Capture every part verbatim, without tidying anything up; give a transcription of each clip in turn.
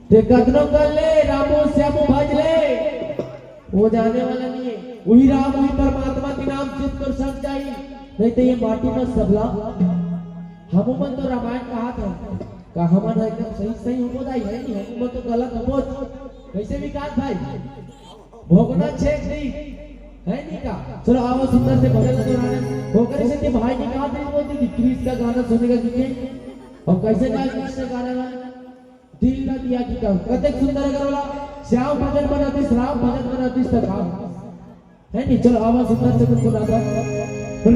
ते कतनो कर ले, रामू श्यामू भज ले, वो जाने वाला नहीं है। वही राम, वही परमात्मा के नाम सिर्फ तोर संग चाहिए, नहीं तो ये माटी में सबला। हमू मन तो रामायण कहा था, का हमन ह एकदम सही, सही होबो दाई, है नहीं? हमू मन तो गलत होबो। कैसे विकास भाई? भोगना छेक दी, है नहीं का? चलो, आवा सुंदर से भजन सुनाने। ओकरे सेती भाई की कहा दिल बोलती थी, कृष्ण का गाना सुनेगा कि नहीं? और कैसे गाए कृष्ण का गाना? दिल ना दिया कि कब? कतेक सुंदर अगर वाला श्याम भजन बनातीस, राम भजन बनातीस त का? है नहीं? चलो, आवा सुंदर से गुनगुनाता।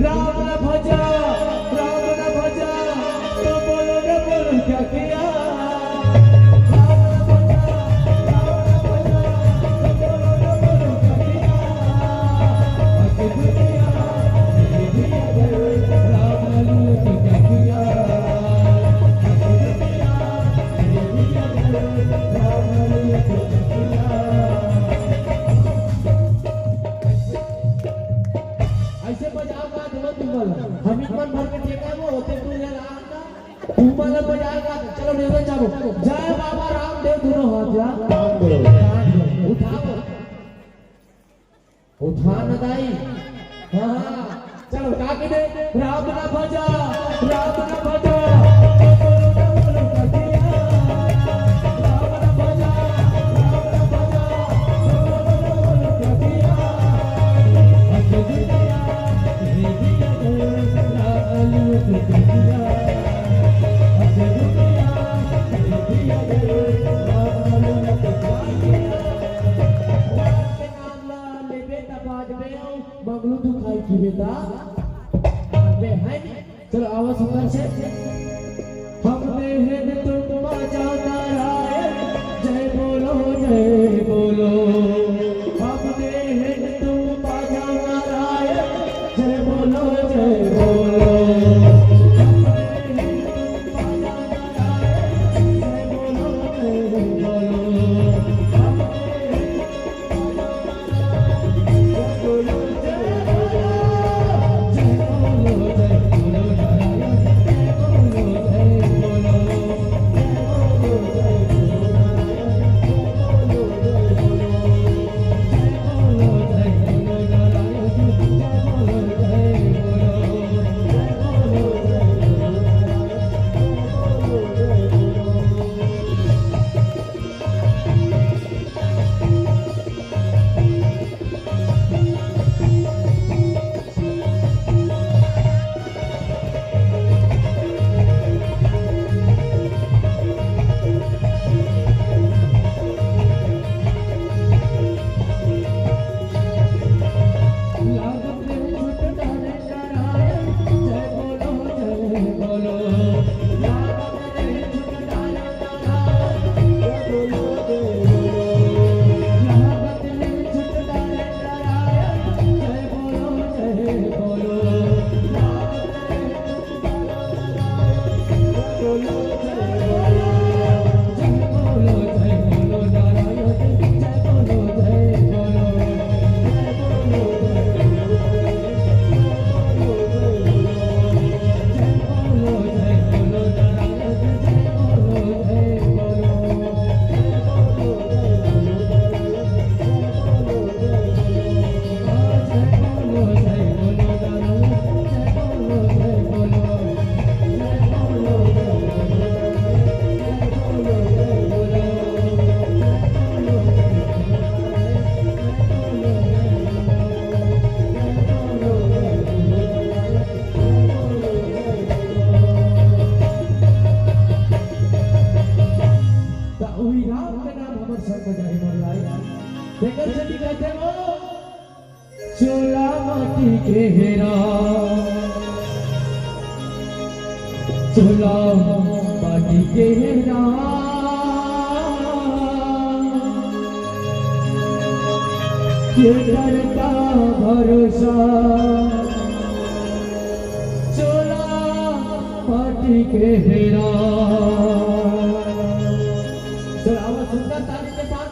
राम न भजा, राम न भजा, तो बोलो न बोलो क्या किया? राम न भजा, राम न भजा, तो बोलो न बोलो क्या किया? आके दुनिया, ये भी अगर राम न लूट क्या किया? आके दुनिया, ये भी अगर राम न लूट क्या किया? ऐसे बजाओ का, तुमन, तुमन। हम एक मन भर के ठेका वो होते, तू ये राम का, तुमन बजाओ का। चलो, नेवता चाबो। जय बाबा रामदेव, दोनों हाथ ला। रामदेव। उठाओ। उठा न दाई। हाँ, हाँ। चलो, का के दे? राम ना भजा, राम ना भजा। मंगलू तू खाई की बेटा। अबे है नहीं। चलो, आवाज सुंदर से। हम देहन तुम बाजा नारायण, जय बोलो, जय बोलो। हम देहन तुम बाजा नारायण, जय बोलो, जय बोलो। हम देहन तुम बाजा नारायण, जय बोलो, जय बोलो। हम देहन त उही राम के नाम हमर संग बजाही मोर लाई। तेकर सेती कहथे वो, चोला माटी के हेरा, चोला माटी के हेरा, के करता भरोसा, चोला माटी के हेरा। चलो, आवाज सुंदर ताली के साथ।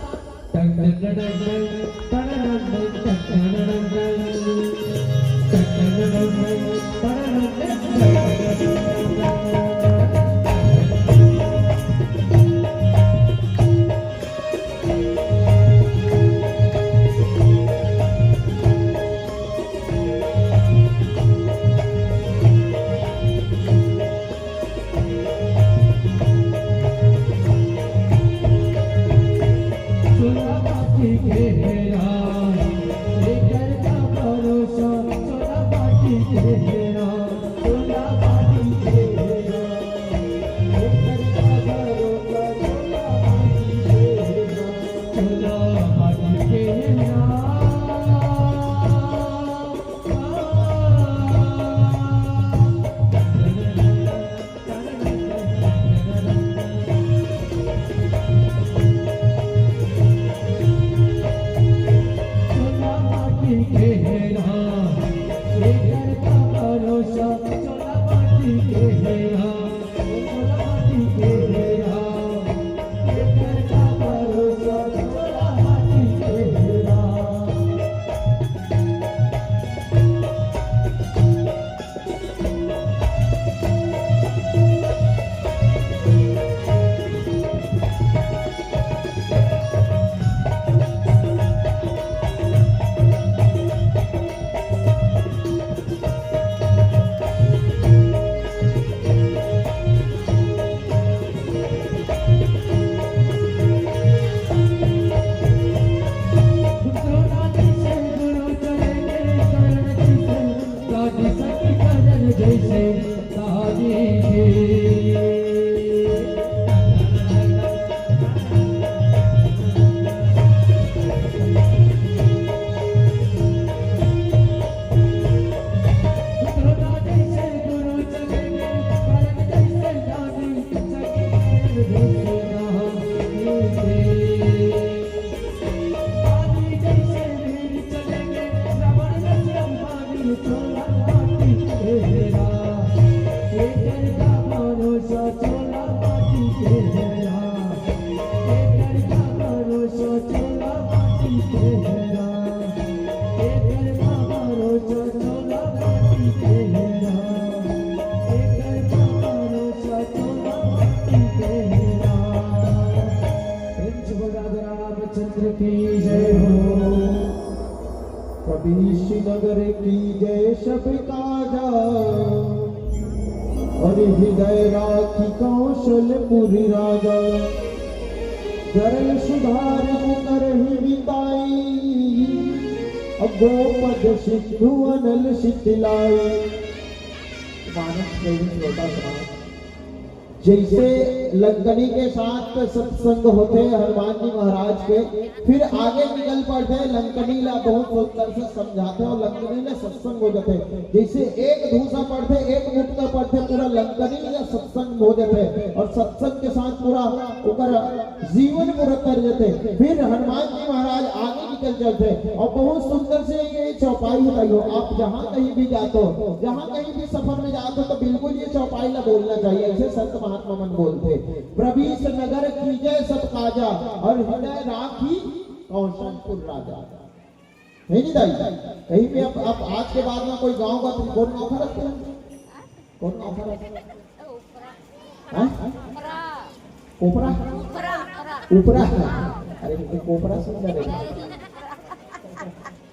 रामचंद्र की जय हो। कपीश नगर की जय सब काजा, और हृदय राखी कौशलपुर राजा। गरल सुधार मुकर ही मिताई, गोपद सिंधु अनल सितलाई। मानस प्रेमी श्रोता समाज, जैसे लंकनी के साथ सत्संग होथे हनुमान जी महाराज के, फिर आगे निकल पड़थे, लंकनी ला बहुत सुंदर से समझाथे और लंकनी ला सत्संग हो जाथे। जैसे एक धूसा पड़थे, एक मुटका पड़थे, पूरा लंकनी ला सत्संग हो जाथे और सत्संग के साथ पूरा ओकर जीवन पूरा तर जाथे। फिर हनुमान जी महाराज आगे निकल चलथे और बहुत सुंदर से ये चौपाई बताई हो। आप जहाँ कहीं भी जाते हो, जहाँ कहीं भी सफर में जाते हो, तो बिल्कुल ये चौपाई ला बोलना चाहिए। ऐसे संत महात्मा मन बोलथे, "प्रवीश नगर कीजे सब काजा और हृदय राखी कौशलपुर राजा।" है नहीं दाई? कहीं भी आप, आप आज के बाद में कोई गाँव का, कौन गाँव का रखते हैं? कौन गाँव का रखते हैं? हाँ? कोपरा? उपरा, उपरा। अरे, मुझे कोपरा समझा रहे।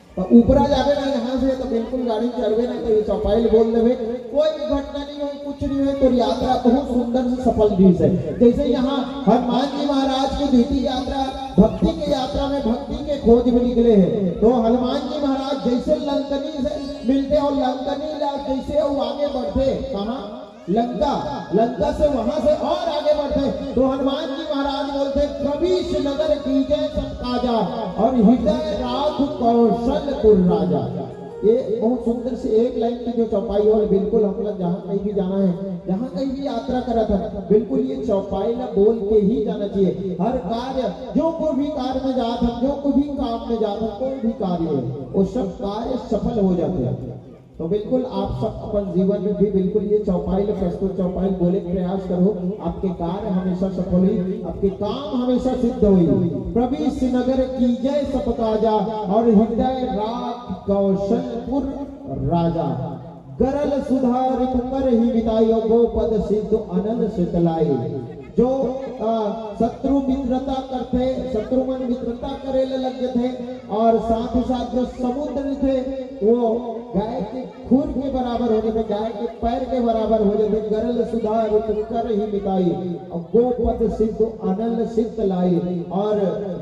तो उपरा जाबे ना यहाँ से, तो बिल्कुल गाड़ी चढ़बे ना, तो ये चौपाई बोल देबे, कोई भी घटना नहीं होई, कुछ नहीं होई, तो यात्रा बहुत सुंदर से सफल भी है। जैसे यहाँ हनुमान जी महाराज की द्वितीय यात्रा, भक्ति के यात्रा में भक्ति के खोज में निकले हैं, तो हनुमान जी महाराज जैसे लंकनी से मिलते और लंकनी ला जैसे वो आगे बढ़ते, कहाँ? लंका, लंका से वहां से और आगे बढ़ते तो हनुमान जी महाराज बोलते, "प्रवीश नगर कीजे सब काजा और हृदय राख कौशलपुर राजा।" ये बहुत सुंदर से एक लाइन की जो चौपाई हो, बिल्कुल हम लोग जहाँ कहीं भी जाना है, जहाँ कहीं भी यात्रा करत है, बिल्कुल ये चौपाई ना बोल के ही जाना चाहिए। हर कार्य, जो कोई भी कार्य में जात है, जो कोई भी काम में जात है, कोई भी कार्य हो, वो सब कार्य सफल हो जाते हैं। तो बिल्कुल आप सब अपन जीवन में भी बिल्कुल ये चौपाई ले, प्रस्तुत चौपाई बोले के प्रयास करो, आपके कार्य हमेशा सफल होई, आपके काम हमेशा सिद्ध होई। प्रवीश नगर कीजे सब काजा और हृदय राख कौशलपुर राजा। गरल सुधार पुकर ही मिताई और गोपद सिंधु अनल सितलाई। जो, आ, शत्रु मित्रता करथे, शत्रु मन मित्रता करे ले लग जथे, और साथ ही साथ जो समुद्र रथे, वो गाय के खुर के बराबर हो जाथे, गाय के पैर के बराबर हो जाथे। गरल सुधार पुकर ही मिताई और गोपद सिंधु अनल सितलाई। और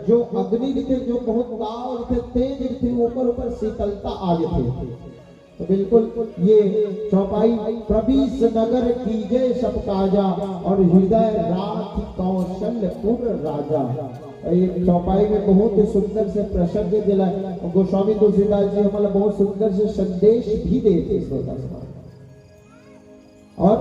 जो अग्नि रथे, जो बहुत ताव रथे, तेज रथे, ऊपर ऊपर शीतलता आ जाथे। तो बिल्कुल ये चौपाई, "प्रवीस नगर कीजे सब काजा, और हृदय राखि कौशलपुर राजा।" ये चौपाई में बहुत ही सुंदर से प्रसंग दिला गोस्वामी तुलसीदास जी हमला बहुत सुंदर से संदेश भी देते श्रोता समाज। और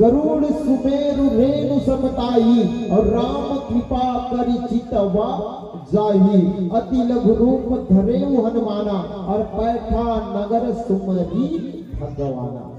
गरुड़ सुमेरु रेणु समताई, और राम कृपा करि चितवा जाही। अति लघु रूप धरेउ हनुमाना, और पैठा नगर सुमरी भगवाना।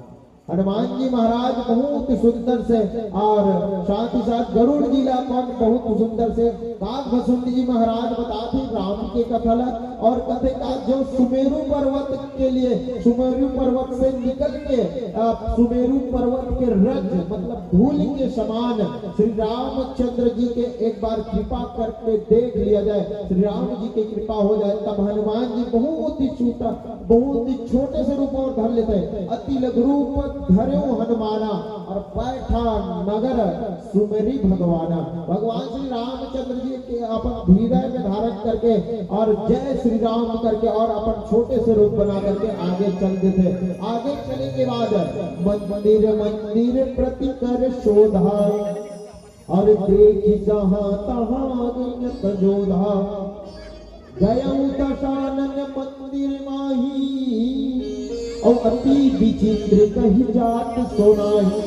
हनुमान जी महाराज बहुत सुंदर से और साथ ही साथ गरुड़ जी ला अपन बहुत सुंदर से। काग भसुंड जी महाराज बताथे राम के कथा ला और कथे का जो सुमेरु पर्वत के लिए, सुमेरु पर्वत से निकल के, अ, सुमेरु पर्वत के रज मतलब धूल के समान श्री रामचंद्र जी के एक बार कृपा करके देख लिया जाए, श्री राम जी की कृपा हो जाए, तब हनुमान जी बहुत ही छोटा, बहुत ही छोटे से रूप और धर लेते हैं। "अति लघु रूप धरेउ हनुमाना, और पैठा नगर सुमरी भगवाना।" भगवान श्री रामचंद्र जी के अपन हृदय में धारण करके और "जय श्री राम" करके और अपन छोटे से रूप बना करके आगे चल देते। आगे चले के बाद "मंदिर मंदिर प्रति कर शोधा, और देखि जहाँ तहाँ गिनत जोधा। गयउ दसानन मंदिर माही, और अति विचित्र कहि जात सो नाहीं।"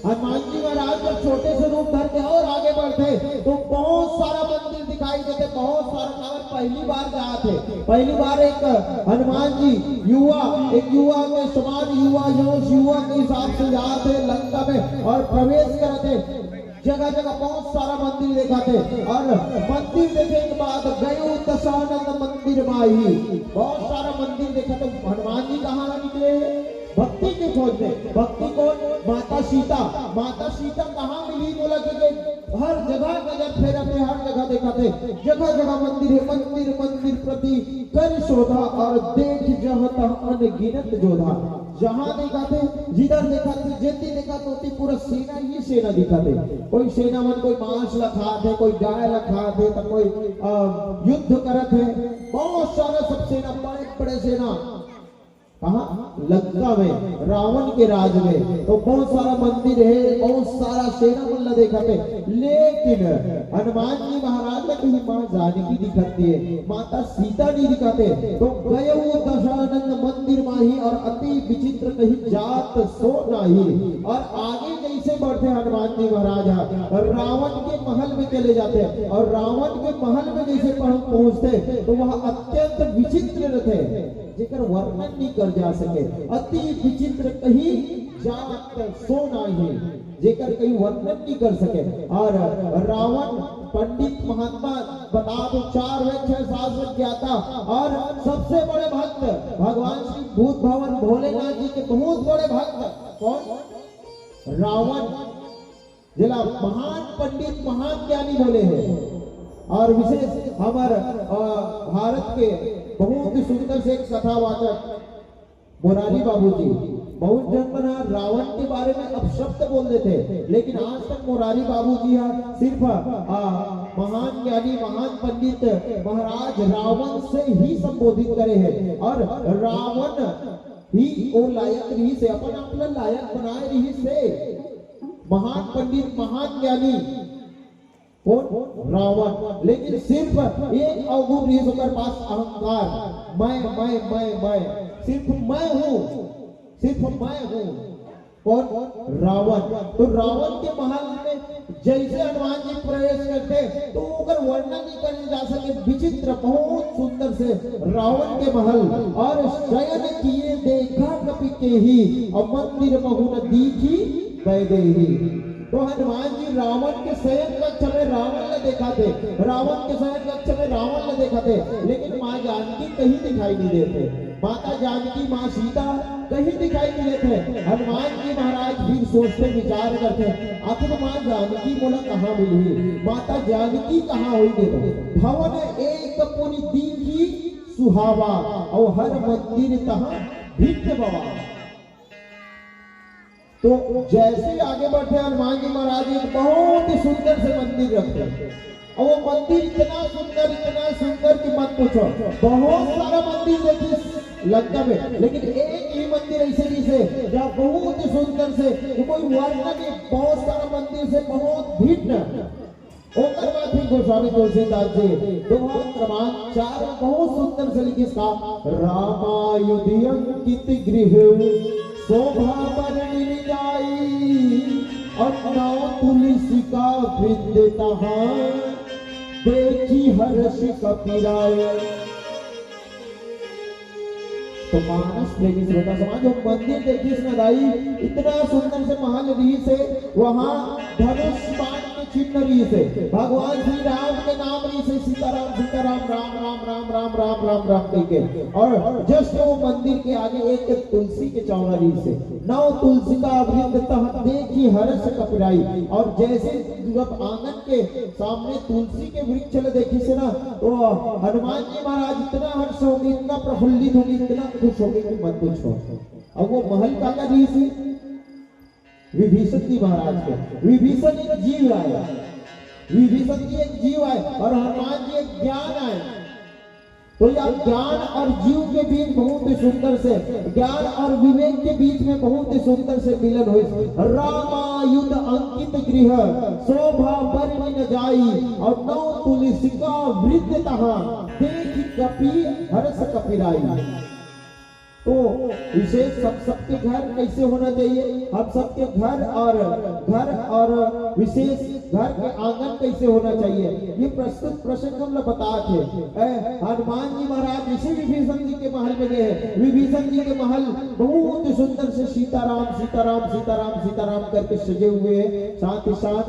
हनुमान जी महाराज जब छोटे से रूप धर के और आगे बढ़ते तो बहुत सारा मंदिर दिखाई देते, बहुत सारा। काबर पहली बार जात हे, पहली बार एक हनुमान जी युवा, एक युवा के समान युवा, जोश युवा के हिसाब से जात हे लंका में और प्रवेश करत हे। जगह जगह बहुत सारा मंदिर देखत हे और मंदिर देखे के बाद "गयउ दसानन मंदिर माही", बहुत सारा मंदिर देखत हे। हनुमान जी कहाँ निकले हे? भक्ति के खोज में। भक्ति कौन? माता सीता। माता सीता कहाँ मिली बोला कि हर जगह नजर फेरत हे, हर जगह देखत हे, जगह जगह मंदिर हे, मंदिर मंदिर प्रति कर शोधा, और देखि जहाँ तहाँ अनगिनत जोधा। जहाँ देखत हे, जिधर देखत हे, जेती देखत हे, ओती पूरा सेना ही सेना दिखत हे। कोई सेना मन कोई मांस ला खात हे, कोई गाय ला खात हे, तो कोई, अ, युद्ध करत हे। बहुत सारा सब सेना, बड़े बड़े सेना। कहाँ? लंका में, रावण के राज में। तो बहुत सारा मंदिर हे, बहुत सारा सेना मन ला देखत हे, लेकिन हनुमान जी महाराज ला कहीं माँ जानकी दिखत हे, माता सीता नहीं दिखत हे। तो "गयउ दसानन मंदिर माही, और अति विचित्र कहि जात सो नाहीं।" और आगे जैसे बढ़ते हनुमान जी महाराज ह, और रावण के महल में चले जाते हैं, और रावण के महल में जैसे पहुं-, पहुंचते तो वह अत्यंत विचित्र रहते, जेकर वर्णन नहीं कर जा सके। "अति विचित्र कहि जात सो नाहीं", जेकर कहीं वर्णन नहीं कर सके। और रावण पंडित महात्मा बता दो, चार वेद छह शास्त्र ज्ञाता और सबसे बड़े भक्त भगवान श्री भूत भवन भोलेनाथ जी के बहुत बड़े भक्त। कौन? रावण, जेला महान पंडित, महान ज्ञानी बोले हे। और विशेष हमर, अ, भारत के बहुत ही सुंदर से एक कथावाचक मोरारी बाबू जी, बहुत झन मन ह रावण के बारे में अपशब्द बोल देथे, लेकिन आज तक मोरारी बाबू जी ह सिर्फ, अ, महान ज्ञानी, महान पंडित महाराज रावण से ही संबोधित करे हे। और रावण ही ओ लायक रहिस हे, अपन आप ला लायक बनाए रहिस हे। महान पंडित, महान ज्ञानी कौन? रावण। लेकिन सिर्फ एक अवगुण रहिस ओकर पास, अहंकार। मैं, मैं, मैं, मैं, सिर्फ मैं हूँ, सिर्फ मैं हूँ। कौन? रावण। तो रावण के महल में जैसे हनुमान जी प्रवेश करते तो ओकर वर्णन नहीं करे जा सके। विचित्र, बहुत सुंदर से रावण के महल। और "शयन किए देखा कपि केहि, और मंदिर महु न दीखि वैदेही।" तो हनुमान जी रावण के शयन कक्ष में रावण ला देखत हे, रावण के शयन कक्ष में रावण ला देखत हे, लेकिन माँ जानकी कहीं दिखाई नहीं देते। माता जानकी, माँ सीता कहीं दिखाई नहीं देते। हनुमान जी महाराज फिर सोचते, विचार करते, "आखिर माँ जानकी मोला कहाँ मिलही? माता जानकी कहाँ होही?" तो भवन एक पुनि दीखि सुहावा, और हर मंदिर तहाँ भिन्न बवा। तो जैसे ही आगे बढ़ते, हनुमान जी महाराज एक बहुत ही सुंदर से मंदिर रखते हैं। और वो मंदिर इतना सुंदर, इतना सुंदर कि मत पूछो। बहुत सारा मंदिर देखिस, लंका में, लेकिन एक ही मंदिर ऐसे रहिसे, जहाँ बहुत ही सुंदर से, कि कोई वर्णन नहीं, बहुत सारा मंदिर से बहुत भिन्न। ओकर बाद फिर गोस्वामी तुलसीदास जी दोहा क्रमांक चार में बहुत सुंदर से लिखिस का, रामायुध अंकित गृह शोभा बरनि न जाई, और नौ तुलसिका वृंद तहाँ देखि हर्ष कपिराय। तो मानस प्रेमी श्रोता समाज, वो मंदिर देखिस ना दाई, इतना सुंदर से महल रहिसे, वहाँ धनुष बाण के चिन्ह रहिसे, भगवान श्री राम के नाम रहिसे, सीताराम सीताराम, राम राम राम राम राम राम राम कहिके। और just वो मंदिर के आगे एक तुलसी के चौरा रहिसे, नौ तुलसिका वृंद तहाँ देखि हर्ष कपिराई। और जैसे जब आंगन के सामने तुलसी के वृक्ष ल देखिसे ना, तो हनुमान जी महाराज इतना हर्ष होंगे, इतना प्रफुल्लित होंगे, इतना खुश होंगे कि मत पूछो। अब वो महल काकर रहिसे? विभीषण जी महाराज के। विभीषण एक जीव आय, विभीषण जी एक जीव आय और हनुमान जी एक ज्ञान आय। तो यह ज्ञान और जीव के बीच बहुत ही सुंदर से, ज्ञान और विवेक के बीच में बहुत ही सुंदर से मिलन होइस। रामायुध अंकित गृह शोभा बरनि न जाई, और नौ तुलसिका वृंद तहाँ देखि कपि हर्ष कपिराई। तो विशेष हम सबके घर कैसे होना चाहिए, हम सबके घर और, घर और विशेष घर के आंगन कैसे होना चाहिए, ये प्रस्तुत प्रसंग हमला बतात हे। ए, हनुमान जी महाराज जैसे विभीषण जी के महल में गए हैं, विभीषण जी के महल बहुत ही सुंदर से सीताराम सीताराम सीताराम सीताराम करके सजे हुए हैं। साथ ही साथ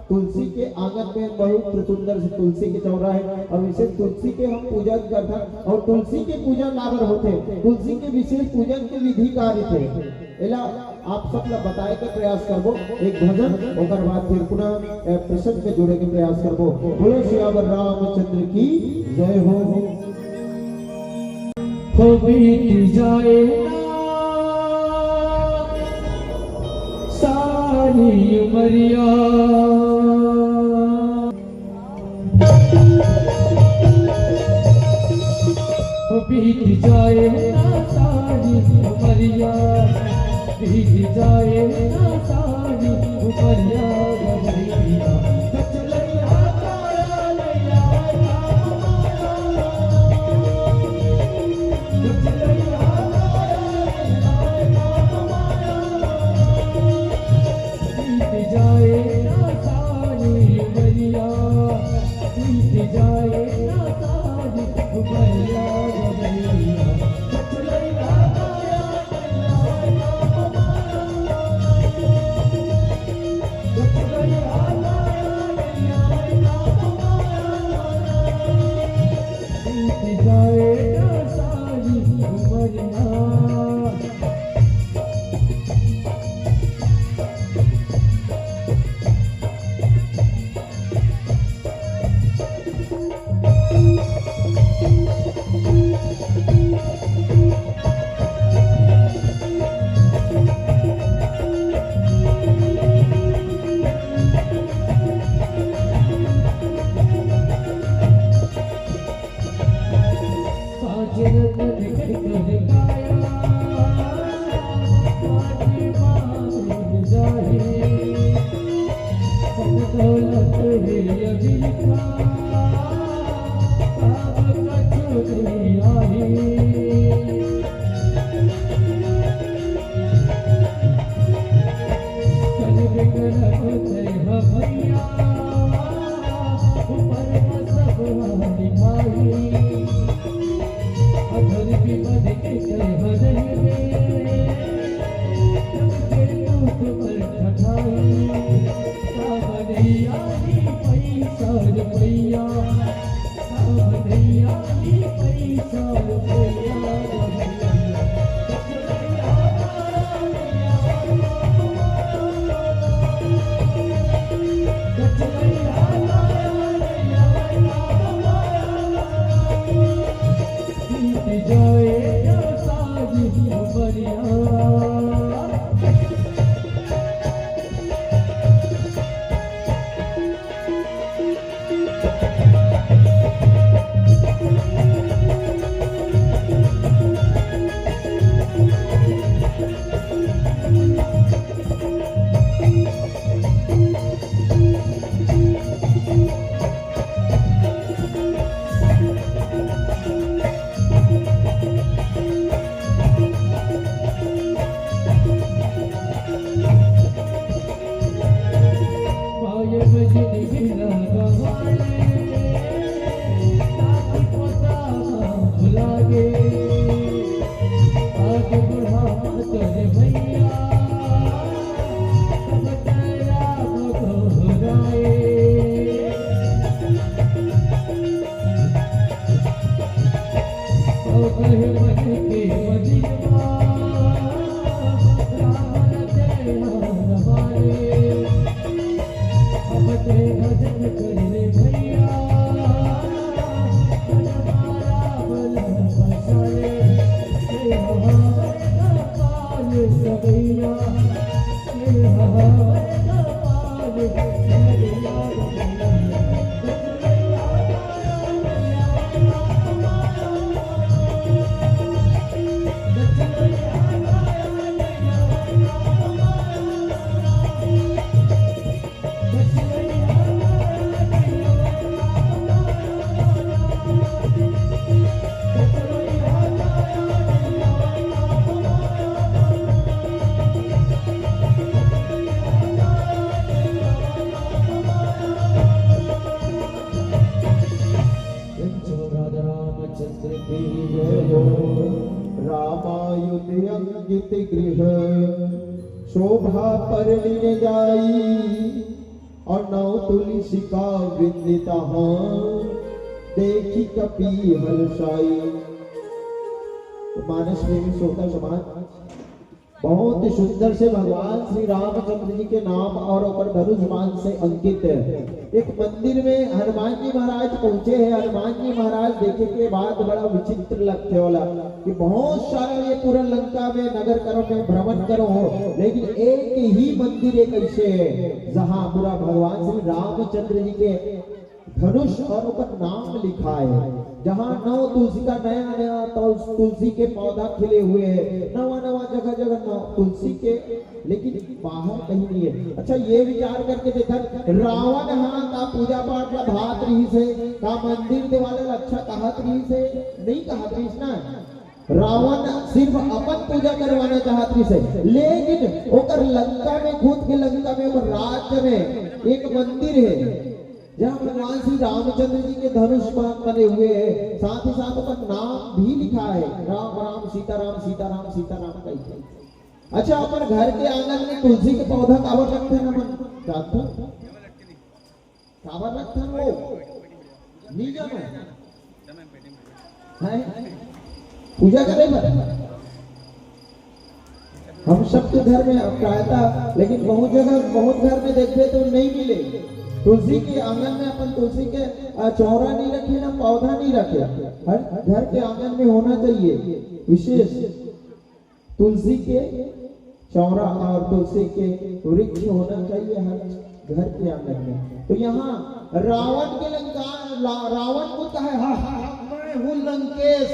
तुलसी के आंगन में बहुत सुंदर से तुलसी के चौरा है और विशेष तुलसी के हम पूजन करथन। और तुलसी के पूजन काबर होथे, तुलसी के विशेष पूजन के विधि का रहिथे, एला आप सब ला बताए के प्रयास करबो। एक भजन, ओकर बाद फिर पुनः, ए, प्रसंग में जुड़े के प्रयास करबो। बोलो सियावर रामचंद्र की जय हो। हो बीत जाए ना सारी उमरिया, हो बीत जाए ना सारी उमरिया, बीत जाए ना सारी उमरिया। राजा रामचंद्र की जय हो। रामायुध अंकित गृह शोभा परनिन जाई, और नौ तुलसिका वृंद तहाँ देखि कपि हर्षाई। मानस प्रेमी श्रोता समाज, बहुत ही सुंदर से भगवान श्री रामचंद्र जी के नाम और ओकर धनुष बाण से अंकित है। एक मंदिर में हनुमान जी महाराज पहुंचे हैं। हनुमान जी महाराज देखे के बाद बड़ा विचित्र लगते होला कि बहुत सारा ये पूरा लंका में नगर करो में भ्रमण करो हो, लेकिन एक ही मंदिर एक ऐसे है जहाँ पूरा भगवान श्री रामचंद्र जी के धनुष और ओकर नाम लिखा है, जहाँ नौ तुलसी का नया नया तुल-, तुलसी के पौधा खिले हुए हैं, नवा नवा जगह जगह नौ तुलसी के, लेकिन बाहर कहीं नहीं है। अच्छा, ये विचार करके देखा, रावण हाँ का पूजा पाठ ला भात रही से, का मंदिर देवाले ला अच्छा कहत रही से, नहीं कहत रही ना। रावण सिर्फ अपन पूजा करवाना चाहत रही से, लेकिन ओकर लंका में, खुद के लंका में, ओकर राज्य में एक मंदिर है, जहाँ भगवान श्री रामचंद्र जी के धनुष बाण बने हुए हैं, साथ ही साथ ओकर नाम भी लिखा है, राम राम सीता राम, सीता राम सीता राम करके। अच्छा, अपन घर के आंगन में तुलसी के पौधा काबर रखते हैं ना मन? जानते हो? काबर रखते हैं वो? नहीं जानो? हैं? पूजा करे बर। हम सब के घर में अब प्रायतः, लेकिन बहुत जगह, बहुत घर में देखबे तो नहीं मिले। तुलसी के आंगन में अपन तुलसी के, अ, चौरा नहीं रखे ना, पौधा नहीं रखे। हर घर के आंगन में होना चाहिए विशेष तुलसी के चौरा और तुलसी के वृक्ष होना चाहिए हर घर के आंगन में। तो यहाँ रावण के लंका, ला-, रावण को कहे, "हा, हा, हा, मैं हूँ लंकेश।"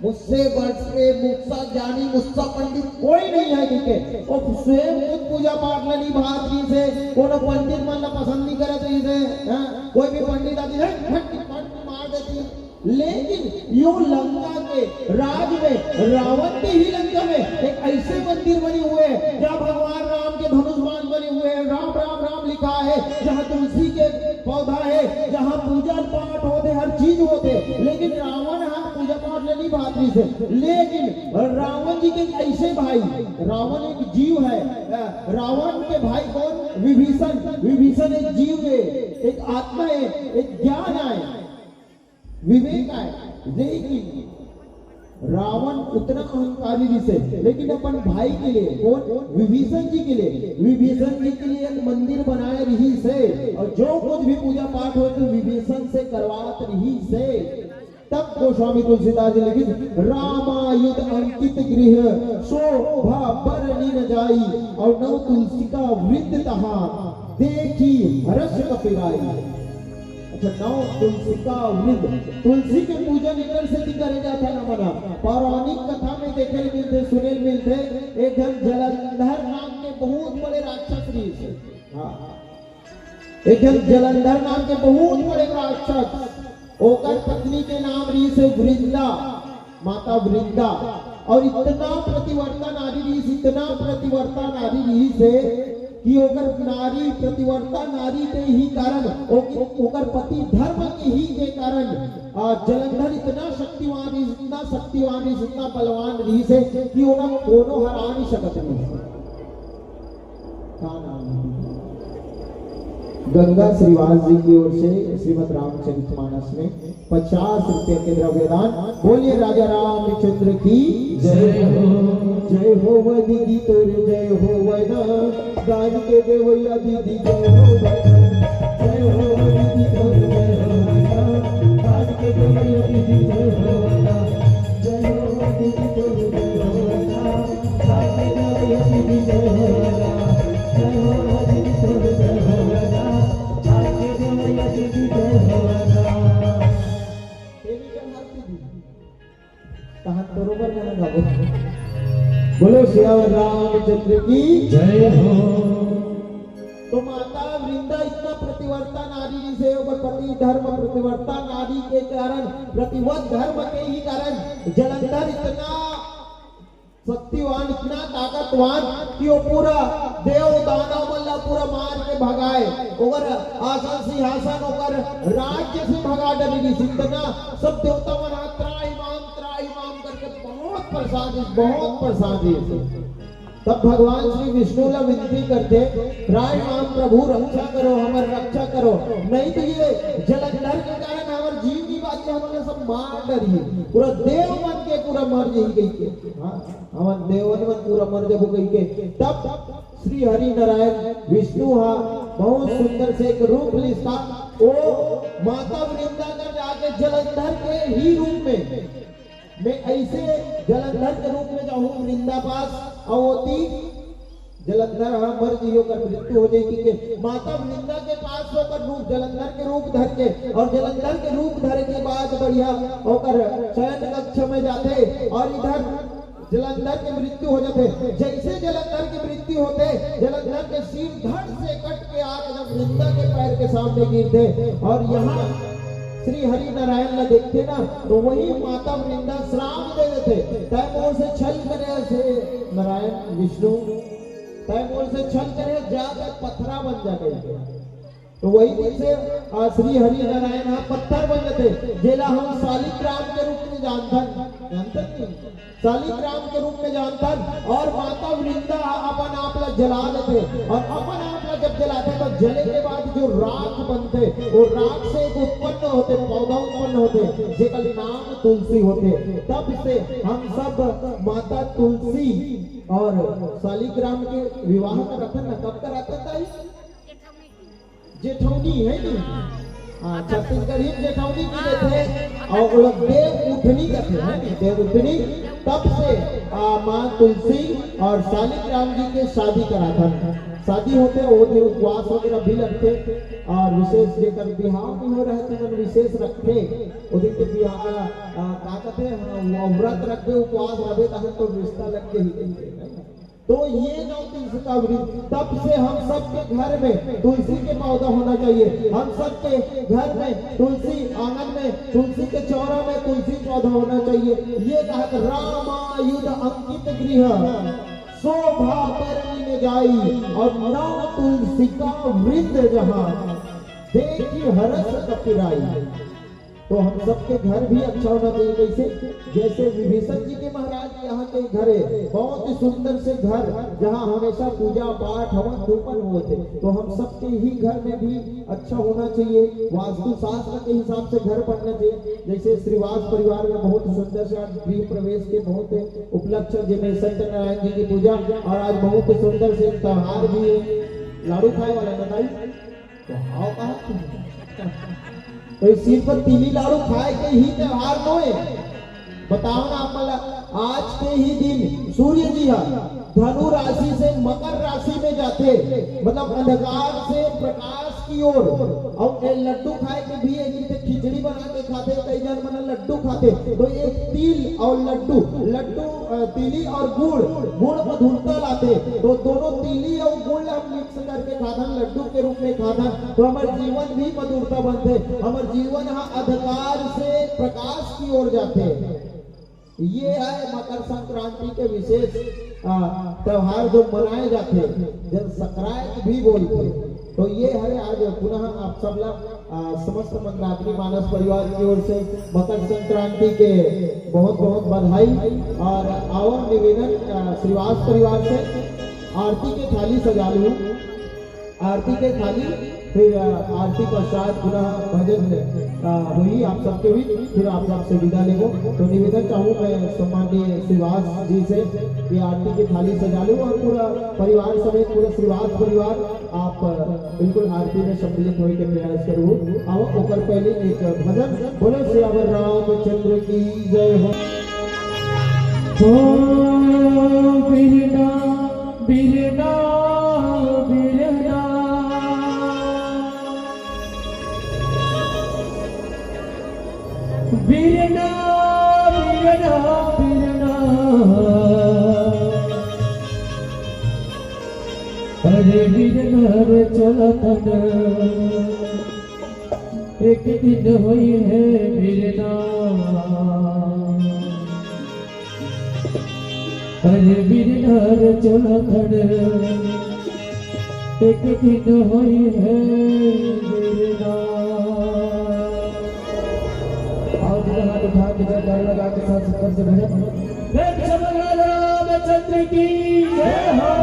मुझसे बढ़ के, मुझसा ज्ञानी, मुझसा पंडित कोई नहीं है, ठीक है? वो स्वयं खुद पूजा पाठ ला निभात रहिस हे, कोनो पंडित मन ला पसंद नहीं करत रहिस हे, हाँ? कोई भी पंडित आती है, फट, फट मार देती है। लेकिन यो लंका के राज में, रावण के ही लंका में एक ऐसे मंदिर बने हुए हैं, जहाँ भगवान राम के धनुष बाण बने हुए हैं, राम, राम, राम लिखा है, जहाँ तुलसी के पौधा है, जहाँ पूजा पाठ होते, हर चीज होते, लेकिन रावण हाँ पूजा पाठ ले नहीं भात रहिस हे। लेकिन रावण जी के ऐसे भाई, रावण एक जीव है, अ, रावण के भाई कौन? विभीषण। विभीषण एक जीव है, एक आत्मा है, एक ज्ञान है, विवेक है, लेकिन रावण उतना अहंकारी रहिस हे, लेकिन अपन भाई के लिए, कौन? विभीषण जी के लिए, विभीषण जी के लिए एक मंदिर बनाए रहिस हे, और जो कुछ भी पूजा पाठ हो तो विभीषण से करवात रहिस हे। तब गोस्वामी तुलसीदास जी लिखिस, "रामायुध अंकित गृह शोभा बरनि न जाई, और नव तुलसिका वृंद तहाँ देखि हर्ष कपिराई।" अच्छा, नौ तुलसिका वृंद, तुलसी के पूजन एकर सेती करे जाथे ना मना। पौराणिक कथा में देखे ल मिलथे, सुने ल मिलथे, एक झन जलंधर नाम के बहुत बड़े राक्षस रहिस हे। हाँ, एक झन जलंधर नाम के बहुत बड़े राक्षस, ओकर पत्नी के नाम रहिस हे वृंदा। माता वृंदा, और इतना पतिव्रता नारी रहिस, इतना पतिव्रता नारी रहिस हे कि ओकर नारी, पतिव्रता नारी के ही कारण, ओ-, ओकर पति धर्म के ही के कारण, आ, जलंधर इतना शक्तिवान रहिस, इतना शक्तिवान रहिस, इतना बलवान रहिस हे कि ओला कोनो हरा नहीं सकत रहिस। का नाम है? गंगा श्रीवास जी की ओर से श्रीमद रामचरितमानस में पचास रुपये के द्रव्यदान। बोलिए राजा रामचंद्र की जय हो। जय हो वै दीदी तोर जय हो वै ना, दान के देवैया दीदी जय हो वै ना। जय हो वै दीदी तोर जय हो वै ना, दान के देवैया दीदी जय हो वै ना। जय हो वै दीदी तोर जय हो वै ना, दान के देवैया चंद्र की जय हो। तो माता वृंदा इतना पतिव्रता नारी रहिसे, ओकर पति धर्म पतिव्रता नारी के कारण, पतिव्रत धर्म के ही कारण जलंधर इतना शक्तिवान, इतना ताकतवान कि वो पूरा देव दानव मन ला पूरा मार के भगाए, ओकर आसन सिंहासन, ओकर राज्य से भगा डरे रहिस। इतना सब देवता मन हा त्राहि माम, त्राहि माम करके बहुत परेशान रहिस, बहुत परेशान रहिस। तब भगवान श्री विष्णु ला विनती करथे, त्राहि माम प्रभु, रक्षा करो, हमर रक्षा करो, नहीं तो ये जलंधर के कारण हमर जीव नइ बांचे, हमन ला सब मार डरही, पूरा देव मन के पूरा मर जही कहिके। हाँ, हमन देवन मन पूरा मर जबो कहिके। तब श्री हरि नारायण विष्णु हा बहुत सुंदर से एक रूप लिस था। ओ माता वृंदा कर जाके जलंधर के ही रूप में, मैं ऐसे जलंधर के रूप में जाहूँ वृंदा पास, अउ ओती जलंधर हा मर जही, ओकर मृत्यु हो जाही कहिके माता वृंदा के पास ओकर रूप, जलंधर के रूप धर के, अउ जलंधर के रूप धरे के बाद बढ़िया ओकर शयन कक्ष में जाथे अउ इधर जलंधर के मृत्यु हो जाथे। जैसे जलंधर के मृत्यु होथे, जलंधर के सिर धड़ से कट के आके जब वृंदा के पैर के सामने गिरथे अउ यहाँ श्री हरि नारायण ला देखथे ना, तो वही माता वृंदा श्राप दे देथे, "तैं मोर से छल करे हस नारायण विष्णु, तैं मोर से छल करे हस, जा तैं पथरा बन जा," कहिके। तो वही दिन से, आ, श्री हरि नारायण हा पत्थर बन जाथे, जेला हम शालिग्राम के रूप में जानथन, जानथन नहीं? शालिग्राम के रूप में जानथन। अउ माता वृंदा हा अपन आप ला जला देथे, अउ अपन आप ला जब जलाथे तो जले के बाद जो राख बनथे, वो राख से एक उत्पन्न होथे, पौधा उत्पन्न होथे, जेकर नाम तुलसी होथे। तब से हम सब माता तुलसी अउ शालिग्राम के विवाह कराथन ना। कब कराथन ताई? जेठौनी हे नी? हाँ, छत्तीसगढ़ी में जेठौनी की लेथे अउ वो लोग देव उठनी कथे, हे नी? देव उठनी। तब से, आ, माँ तुलसी अउ शालिग्राम जी के शादी कराथन। शादी होथे, वो दिन उपवास वगैरह भी लगथे अउ विशेष जेकर बिहाव भी हो रहे तेमन विशेष रखथे। वो दिन के बिहाव, आ, का कथे, हाँ, वो व्रत रखबे, उपवास रखबे, तहन तो रिश्ता लग के ही कहिथे, हे ना? तो ये जो तुलसी का वृक्ष, तब से हम सबके घर में तुलसी के पौधा होना चाहिए। हम सबके घर में तुलसी, आंगन में तुलसी के चौरा में तुलसी पौधा होना चाहिए। ये कहत रामायुध अंकित गृह, शोभा परनी न जाई, अउ नव तुलसी का वृंद जहाँ, देखी हरस कपिराई। तो हम सबके घर भी अच्छा होना चाहिए। कैसे? जैसे विभीषण जी के महाराज यहाँ के घर है, बहुत ही सुंदर से घर, जहाँ हमेशा पूजा पाठ हवन धूपन होत है। तो हम सबके ही घर में भी अच्छा होना चाहिए, वास्तु शास्त्र के हिसाब से घर बनना चाहिए। जैसे श्रीवास परिवार में बहुत सुंदर से आज गृह प्रवेश के बहुत उपलक्ष्य, जिसमें सत्यनारायण जी की पूजा, और आज बहुत सुंदर से त्योहार भी है, लाडू खाए वाला बताइए। तो हाव कहा? तो इस सिर पर तिली लाडू खाए के ही त्योहार नोए। बताओ ना आप मला, आज के ही दिन सूर्य जी हा धनु राशि से मकर राशि में जाथे, मतलब अंधकार से प्रकाश की ओर। अउ ये लड्डू खाए के भी है, जैसे खिचड़ी बना के खाथे, कई जन मन लड्डू खाथे, तो एक तिल अउ लड्डू, लड्डू, अ, तिली अउ गुड़, गुड़ मधुरता लाथे, तो दोनों तिली अउ गुड़ ला हम mix करके खाथन, लड्डू के रूप में खाथन, तो हमर जीवन भी मधुरता बनथे, हमर जीवन हा अंधकार से प्रकाश की ओर जाथे। ये है मकर संक्रांति के विशेष, आ, त्योहार जो मनाए जाथे, जन संक्रांत भी बोलथे। तो ये है आज पुनः आप सब ला, आ, समस्त मंदाकिनी मानस परिवार की ओर से मकर संक्रांति के बहुत बहुत बधाई। और आवा निवेदन, आ, श्रीवास परिवार से आरती के थाली सजा लूं। आरती के थाली, फिर, अ, आरती पश्चात पुनः भजन, अ, होही आप सबके बीच, फिर आप सबसे विदा लेबो। तो निवेदन चाहूँ मैं सम्माननीय श्रीवास जी से कि आरती के थाली सजा लो और पूरा परिवार समेत पूरा श्रीवास परिवार आप, अ, बिल्कुल आरती में सम्मिलित होए के प्रयास करो। अब ओकर पहले एक भजन, बोलो सियावर रामचंद्र की जय हो। हो बिरना, बिरना, बिरना। बिरना, बिरना, बिरना। अरे वीर ना रे चोला तन, एक दिन होई है वीर ना। अरे वीर ना रे चोला तन, एक दिन होई है वीर ना। आओ, दोनों हाथ उठा के जयकार लगा के साथ ऊपर से भजन। प्रेम से बोलो रामचंद्र की जय हो।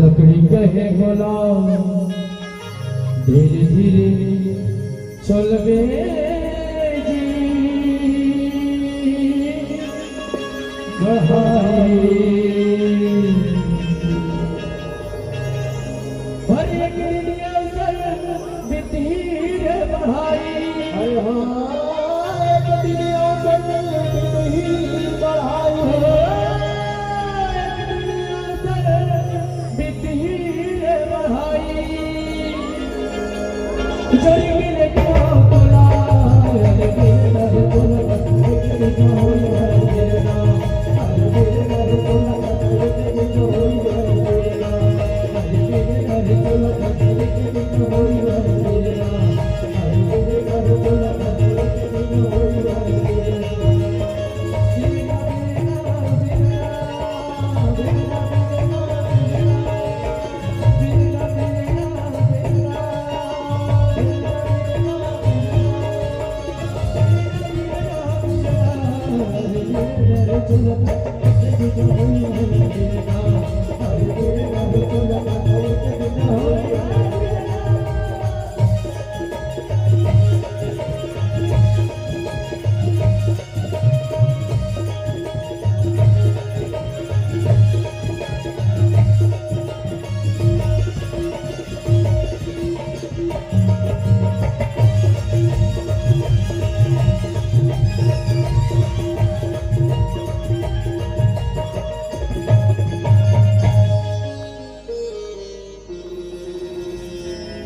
लकड़ी कहे बोला धीरे धीरे चलबे जी बढ़ाई। हर एक दिन अवसर बितही रे बढ़ाई। अरे हाँ, एक दिन अवसर बितही बढ़ाई। एक दिन अवसर बितही रे बढ़ाई।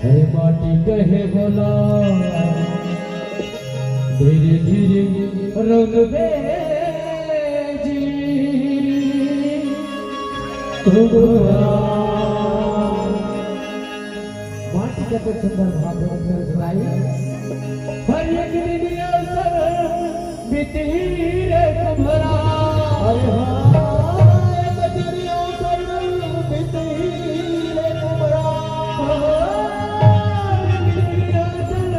हे माटी कहे बोला धीरे धीरे रंग बेजी तुम्हारा। माटी कतेक सुंदर भाव व्यक्त करे भाई। हर एक दिन अवसर बितही रे तुम्हारा। अरे हाँ, एक दिन अवसर बितही रे तुम्हारा। हर एक दिन अवसर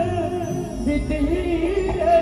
बितही रे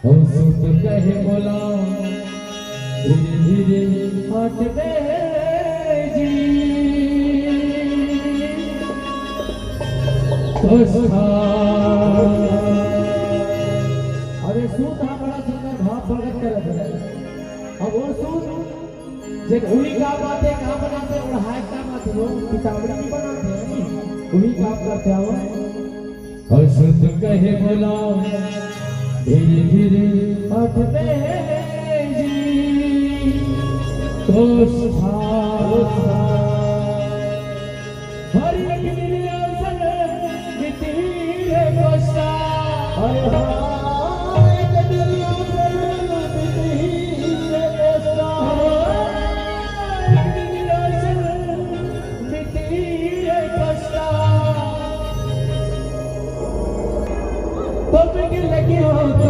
अउ सुध कहे मोला धीरे धीरे हटबे जी। अरे सुध ह बड़ा सुंदर भाव प्रकट करत हे। अब वो सुध जेन उही काम आथे, का बनाथे, ओढ़ाए काम आथे, वो पितावरी भी बनाथे, नहीं? उही काम करथे, आवो। अउ सुध कहे मोला धीरे धीरे हटबे जी। हरि एक निर्योजन मिटही रे कष्टा। हरि हाँ, एक निर्योजन मिटही रे कष्टा। एक निर्योजन मिटही रे कष्टा। तुम के लगे हो तो